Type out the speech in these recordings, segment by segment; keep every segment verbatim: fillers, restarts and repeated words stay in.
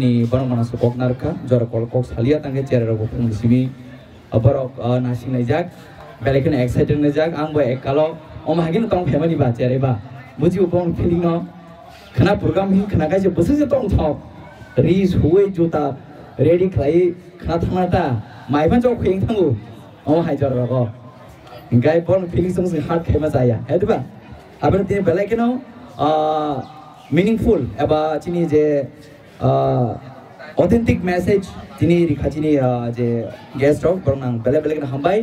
Ni borok mano se kok narwkha, jora kol kok salia tangkhe cherai rok bo phung simi, ah, borok, ah, nasing laijak, belai kheno excited wngjak, ang bo ek kalo omo hai kheno tong phaimani ba cherai ba, buji bo bong feeling no, khna program hin khna kaisa bwswk se tong thok, ri suwi juta ready khlai khna thangna ta, mai phan chok khuyang thango, omo hai jora rogo, hinkhe borok feeling song song hurt khaima chaya, hai diba? Aboni tini belai kheno, ah, meaningful eba chini je, ah, authentic message tini rikha chini, ah, je guest rok borok nang belai belai kheno hambai.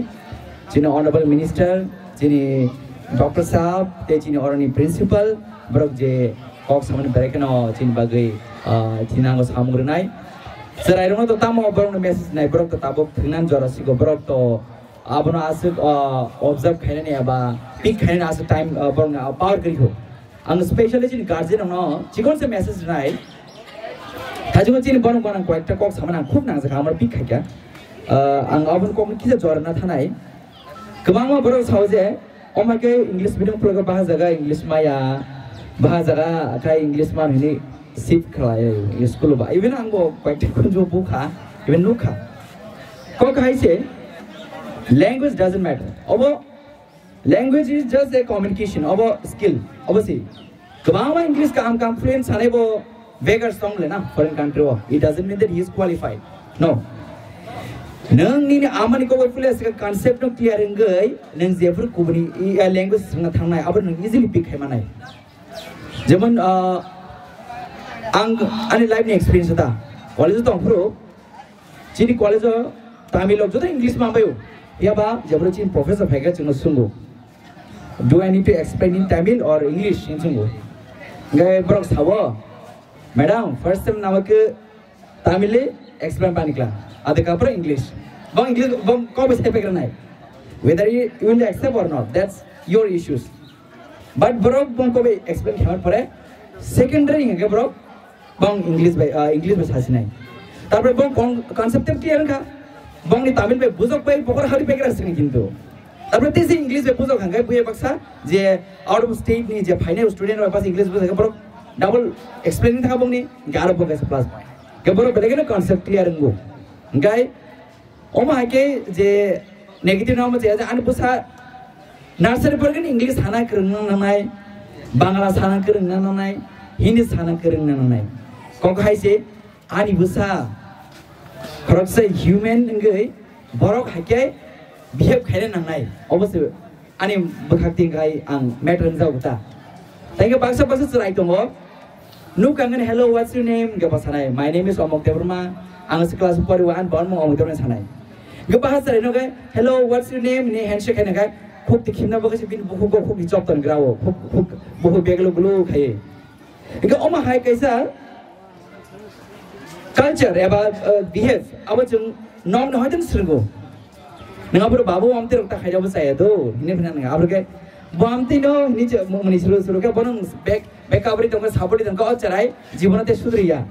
Chini honorable minister, chini doctor sahab, te chini oroni principal, borok je kok samani belai kheno chini bagwi, ah, thinango samung rwnai. Cherai rokno to tamo borokno message nai, borok to tabuk thwngnan jora sigo, borok to abono aswk, ah, observe khainani eba pick khainani aswk time, ah, borokno power kwrwi kho. Ang specially chini guardian rokno chikon se message rwnai. Thajingo chini borok gwnang koyekta kok samani ang khub nangjakha, amar pick khaikha. Ah, ang aboni kokno kisa jorna thanai. Kwbangma borok sao je, "Omo khe English medium phulukha, baha jaga English maya, baha jaga khai English man hini shift khlai school ba." Even ang bo koyekta kunju bukha, even nukha. Kok hai se, language doesn't matter. Obo Language is just a communication, obo skill, obo si. Kwbangma English kaham kaham fluent sanai bo beggars tong le na foreign country o. It doesn't mean that he is qualified. No. Nang nini amani kobo fluent sika concept no clear wngwi nang jephru kubuni i, a language swngna thangnai abo nang easily pick khai manai. Jemon, ah, ang ani life ni experience ta. College o tongphuru chini college o Tamil rok joto English ma bayo. Yaba jebro chini professor phaikha chwngno sungo. "Do I need to explain in Tamil or English?" hin sungo. Ngai borok sawo, "Madam, first time nama ke Tamil le explain pani kla. Ade kapra English." Bong English bong ko bese pekra nai. Whether you, you will accept or not, that's your issues. But borok bong ko explain khamat pore secondary hingke borok bong English bai, ah, English bai sasinai. Tarpore bong con-, concept tem clear wngkha. Bong ni Tamil bai bujok bai bokor hari bai kera sini kintu. Tarpore tesi English bai bujok hangkai buya baksa je out of state ni je final student bai pas English bujok borok double explaining thaka bong ni garo bong kaisa plus point. Ke borok belai keno concept clear wngbo. Hingkai omo hai khe je negative no omo je ani bwsa nursery porikhe English sana kwrwng nang nangnai, Bangla sana kwrwng nang nangnai, Hindi sana kwrwng nang nangnai. Kok hai se ani bwsa khoroksa human wngwi borok hai khe behave khaina nangnai. Obo se ani bwkhak tingkai ang matter wngjago ta. Tei khe baksa baksa chwrai tongo. Nuk ang, "Hello, what's your name?" Hingke bo sanai, "My name is Omok Debbarma. Ang se class four o, ang borok mung Omok Debbarma," sanai. Hingke baha chwrai no khe, "Hello, what's your name?" Hini handshake khaina khe, khuk ti khimna bo khe se bini bukhuk go khuk ni chop ton grao, khuk, khuk, bukhuk beglo glu khai. Hingke omo hai kaisa culture eba, uh, behave, abo chwng nom no hoidem srwngo. Nang abro babu amte rok ta khaida bo chaya do, hini phina nang abro ke bo amte no hini che mo mani suru suru ke bono back, back abri tong ka, support tong ka, o cherai jibono te sudriya.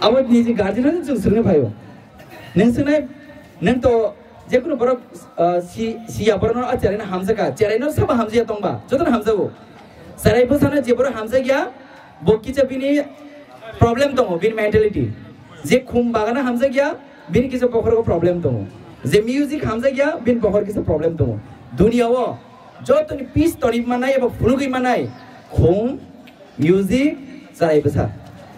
Abo ni je guardian no chwng srwngwi phaio. Nang swngnai, nang to jekunu borok, ah, si, siya borok no a cherai no hamjaka, cherai no sabo hamjaya tongba, joto no hamjago. Cherai bwsano je borok hamjakya, bo kisa bini problem tongo, bini mentality. Je khum bagana hamjakya, bini kisa bokhorogo problem tongo. Je music hamjakya, bini bokhor kisa problem tongo. Duniya o jotoni peace toni manai eba phunugwi manai, khum, music, cherai bwsa.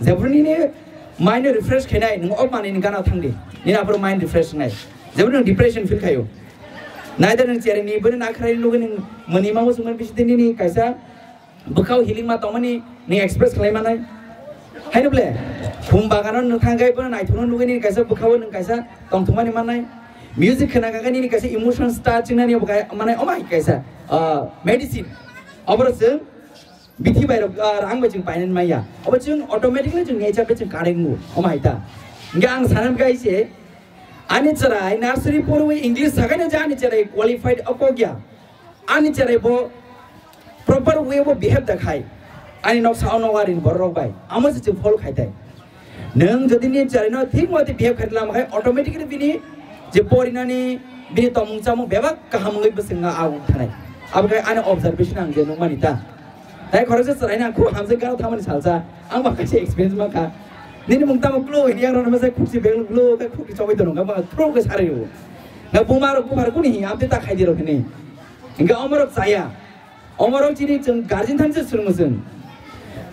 Jebro nini mind no refresh khainai, nwng ok manwi ni gana thangdi. Nini aphuru mind refresh wngnai. Jebro nwng depression feel khaio. Naida nwng cherai ni bini nakhrai nugwi nwng mwnwi mango sungmani bisingtwi nini kaisa bwkhao healing ma tongmani nwng express khlai manai. Haino ble, khum bagano nwng thangkhai bono naithokno nugwi nini kaisa bwkhao nwng kaisa tongthokmani manai. Music khna kha khe nini kaisa emotion start chingnani obo kai-, manai omo hai kaisa, ah, medicine. Oboro chwng bithi bai rok, ah, rang bai chwng painani maya. Obo chwng automatically chwng nature bai chwng connect wngo. Omo hai ta. Hingke ang sanam kai se, ani cherai nursery porwi English sakai na je ani cherai qualified o kok ya. Ani cherai bo proper way bo behave da khai. Ani noksa o nogo arini borok rok bai. Amo se chwng follow khai tai. Nwng jodi ni cherai no thik mate behave khai lama khai automatically bini je porinani bini tomung chamung bebak kaham wngwi bwswk wng thanai. Abo khai ani observation ang je nukmani ta. Tai khoroksa cherai no ang khub hamjak gana thamani salsa. Ang ba kaisa experience mankha. Nini mung tamo klo hini yang rano masa khukchi beng klo ka khukchi chogoi dono ka ba thro ke sare yo. Na buma rok buma rok kuni hi amte ta khai di rok hini. Inga omorok chaya. Omorok chini chwng guardian thanse swrwngmwswng.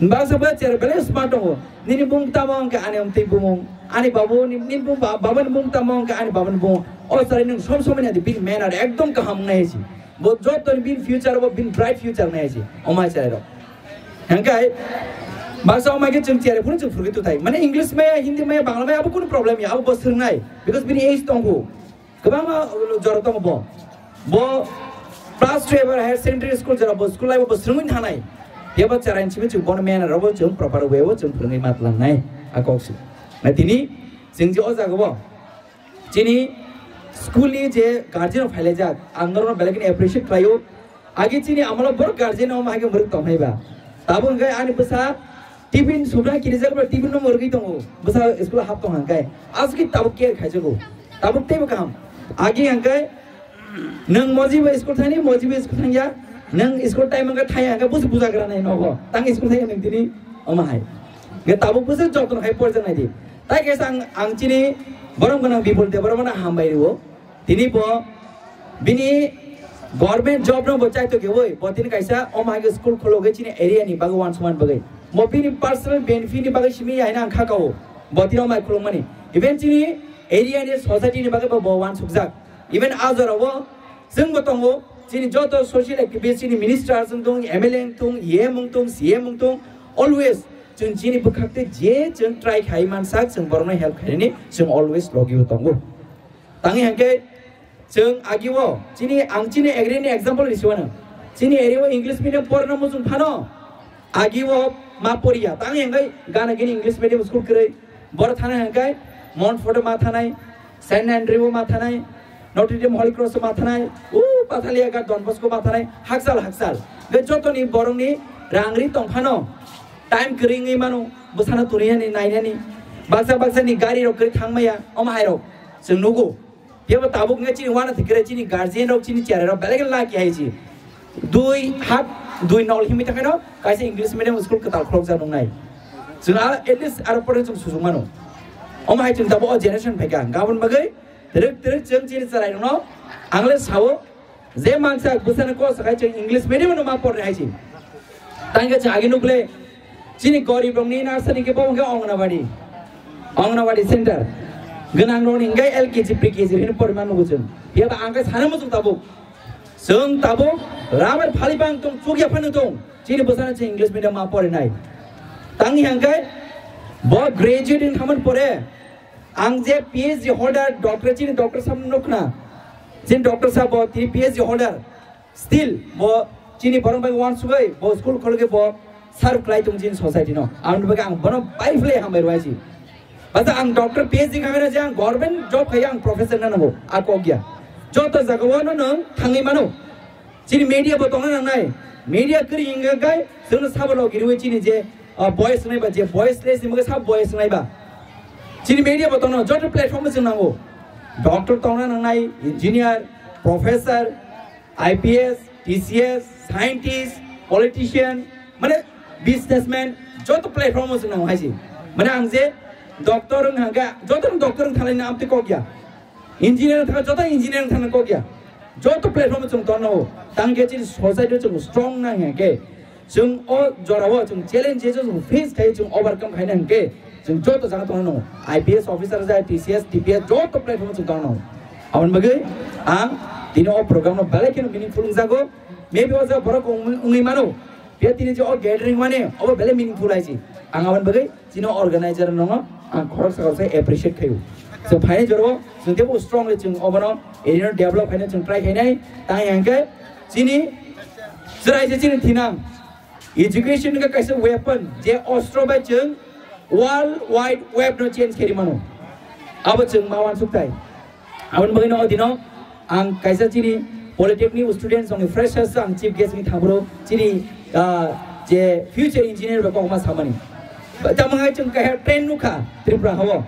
Baksa ba cher bele smart tongo. Nini bung tamo hwnkhe ani omtwi bumung. Ani babu ni, nini bung ba-, baba ni bung tamo hwnkhe ani baba ni bung. O chari nwng som somoi nadi bini manner ekdom kaham wngnai si. Bo joto ni bini future bo bini bright future nai si. Omai chari rok. Hwnkhe baksa omai khe chwng cher phuru chwng phurgwi tutai. Mane English maya, Hindi maya, Bangla maya abo kunu problem ya. Abo bo swrwngnai. Because bini age tongkhu. Kwbangma jora tongo bo. Bo class twelve aro higher secondary school jora bo school life bo swrwngwi thanai. Phiya bo chwrai simi chwng bono manner rok bo chwng proper way o chwng phwrwngwi ma tlangnai. A kok si. Na tini chwng je o jaga bo chini school ni je guardian rok phailaijak, ang norokno belai kheno appreciate khlaio. Agi chini amalo borok guardian no hai khe mwrwk tong hai ba. Tabuk hwnkhe ani bwsa tiffin subna kirijak ba tiffin no mwrwgwi tongo. Bwsa school hap tong hwnkhe. Aswk tabuk care khaijago. Tabuk teibo kaham. Agi hwnkhe nwng mojibo school thani, mojibo school thangya. Nwng school time hwnkhe thaya hwnkhe bwsa bujagra nai nogo. Tang school thangya nwng tini omo hai. Hwnkhe tabuk bwsa jotno khai porjak nai di. Tai kaisa ang, ang chini borom gwnang Bipul Debbarmano hambai rwo. Tini bo bini government job no bo chaito kewoi, bo tini kaisa omo hai khe school khulogwi chini area ni bagwi uansukmani bagwi. Bo bini personal benefit ni bagwi simi ya hina ang kha kao. Bo tini omo hai khulukmani. Even chini area ni society ni bagwi bo, bo uansukjak. Even a jora o chwng bo tongo, chini joto social activist, chini minister wng tong, M L A wng tong, E M wng tong, C M wng tong, always chwng chini bwkhak tei je chwng try khai mansak, chwng borokno help khainani chwng always logi o tongo. Tangwi hwnkhe chwng agi o chini, ang chini area ni example risi wano. Chini area o English medium porna muchung phano agi o ma poriya. Tangwi hwnkhe gana gini English medium school kwrwi. Boro thana hwnkhe Montfort o ma thanai, Saint Andrew o ma thanai, Notre Dame Holy Cross o ma thanai, u Pathalia ga Don Bosco ma thanai, hakchal hakchal. Be jotoni borokni rang ri tong phano time kwrwi wngwi mano, bwsano twnwi yani nainani. Baksa baksa ni gari rok kwrwi thangmaya, omo hai rok chwng nugo. Phiya bo tabuk wngkha chini uanathai kwrwi chini guardian rok chini cherai rok belai khe lucky hai si. Dui hat, dui nol himwi thangkhe no kaisa English medium school kwtal khulokjak nungnai. Chwng a-, at least aro pore chwng susuk mano. Omo hai chwng tabuk o generation phaikha. Gabon bagwi twrwk twrwk chwng chini cherai rokno ang le sao je mansa bwsano kok sakai chwng English medium no ma pornai hai si. Tangkhe chwng agi nukle chini gorib rokni nursery khe bo hwnkhe Anganwadi. Anganwadi center. Gwnang rokni hwnkhe L K G, pre K G hino poriman nugo chwng. Phiya ba ang khe sana muchung tabuk. Chwng tabuk rabar phali bang tong, chukya phano tong. Chini bwsano chwng English medium ma porinai. Tangni hwnkhe bo graduate wng thangmani pore ang je P H D holder, doctor, chini doctor sab nukna. Chini doctor sab bo tini P H D holder. Still, bo chini borok bai uansugwi, bo school khulugwi bo serve khlai tong chini society no. Aboni bagwi ang bono bai phlai hambai rwai si. Basa ang doctor P H D khaina je ang government job khai ang professor na nango. A kok ya. Joto jaga o no nwng thangwi mano. Chini media bo tongna nangnai. Media kwrwi hingga gai chwngno sabo logi rwi chini je, ah, voice nai ba je voiceless ni mugwi sab voice nai ba. Chini media bo tongna joto platform o chwng nango. Doctor tongna nangnai, engineer, professor, I P S, T C S, scientist, politician, mane businessman, joto platform o chwng nang hai si. Mane ang je doctor wng hangka, joto doctor wng thalai na amtwi kok ya. Engineer wng thangka, joto engineer wng thangna kok ya. Joto platform o chwng tongno, tang khe chini society o chwng strong nang hangke. Chwng o jora o chwng challenge je chwng face khai chwng overcome khaina hwnkhe chwng joto jaga tongna nango. I P S officer ja, T C S, T P S joto platform o chwng tongna nango. Aboni bagwi ang tini o program no belai kheno meaningful wngjago. Maybe o jaga borok wng-, wngwi mano. Phiya tini je o gathering mane obo belai meaningful hai si. Ang aboni bagwi chini organizer no ang khoroksa khoroksa appreciate khaio. So phaini jora o chwng teibo strongly chwng obono area no develop khaina chwng try khainai. Tang hwnkhe chini chwrai je chini thinang. Education wngkha kaisa weapon, je ostro bai chwng world wide web no change khe ri mano. Abo chwng ma uansuk tai. Aboni bagwi no o dino ang kaisa chini polytechnic students rokni freshers ang chief guest ni thangphuru chini, ah, je future engineer bai kokma samani. Tamo hai chwng kaisa trend nukha Tripura hao.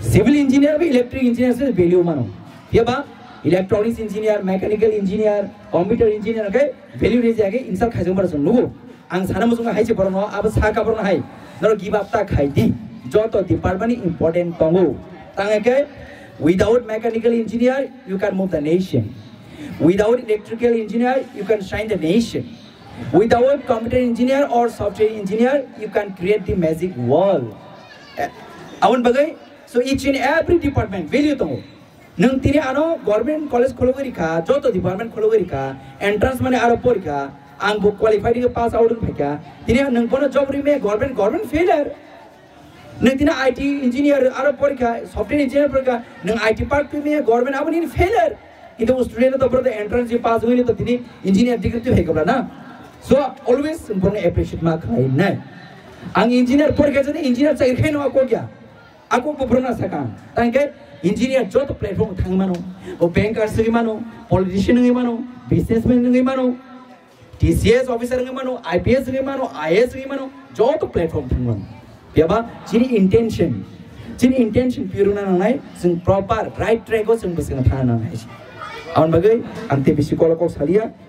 Civil engineer bai electric engineer se value mano. Phiya ba electronics engineer, mechanical engineer, computer engineer khe value rejak khe insult khaijak mano chwng nugo. Ang sana muchungo hai se borokno abo saka borokno hai. Norok give up ta khai di. Joto department ni important tongo. Tangke, without mechanical engineer, you can move the nation. Without electrical engineer, you can shine the nation. Without computer engineer or software engineer, you can create the magic world. Eh, aboni bagwi, so each and every department value tongo. Nwng tini ano government college khulugwi rikha, joto department khulugwi rikha, entrance mane aro porikha, ang bo qualified hwnkhe pass out wng phaikha. Tini nwng bono job rime government, government failure. Nwng tini I T engineer aro porikha, software engineer porikha, nwng I T part twi maya government aboni failure. Kintu student to bro entrance je pass wngwi to tini engineer degree twi phaikha na. So always borokno appreciate ma khlai nai. Ang engineer porikha jani engineer chakri khaino ako kya? Ako bo borokno sakha. Tangke engineer joto platform thangwi mano. O banker wngwi mano, politician wngwi mano, businessman wngwi mano, T C S officer wngwi mano, I P S wngwi mano, I A S wngwi mano, joto platform thangwi mano. Phiya ba chini intention, chini intention piruna nangnai, chwng proper right track o chwng bwswkno thangna nangnai. Aboni bagwi ang tei bisi kolok kok saliya.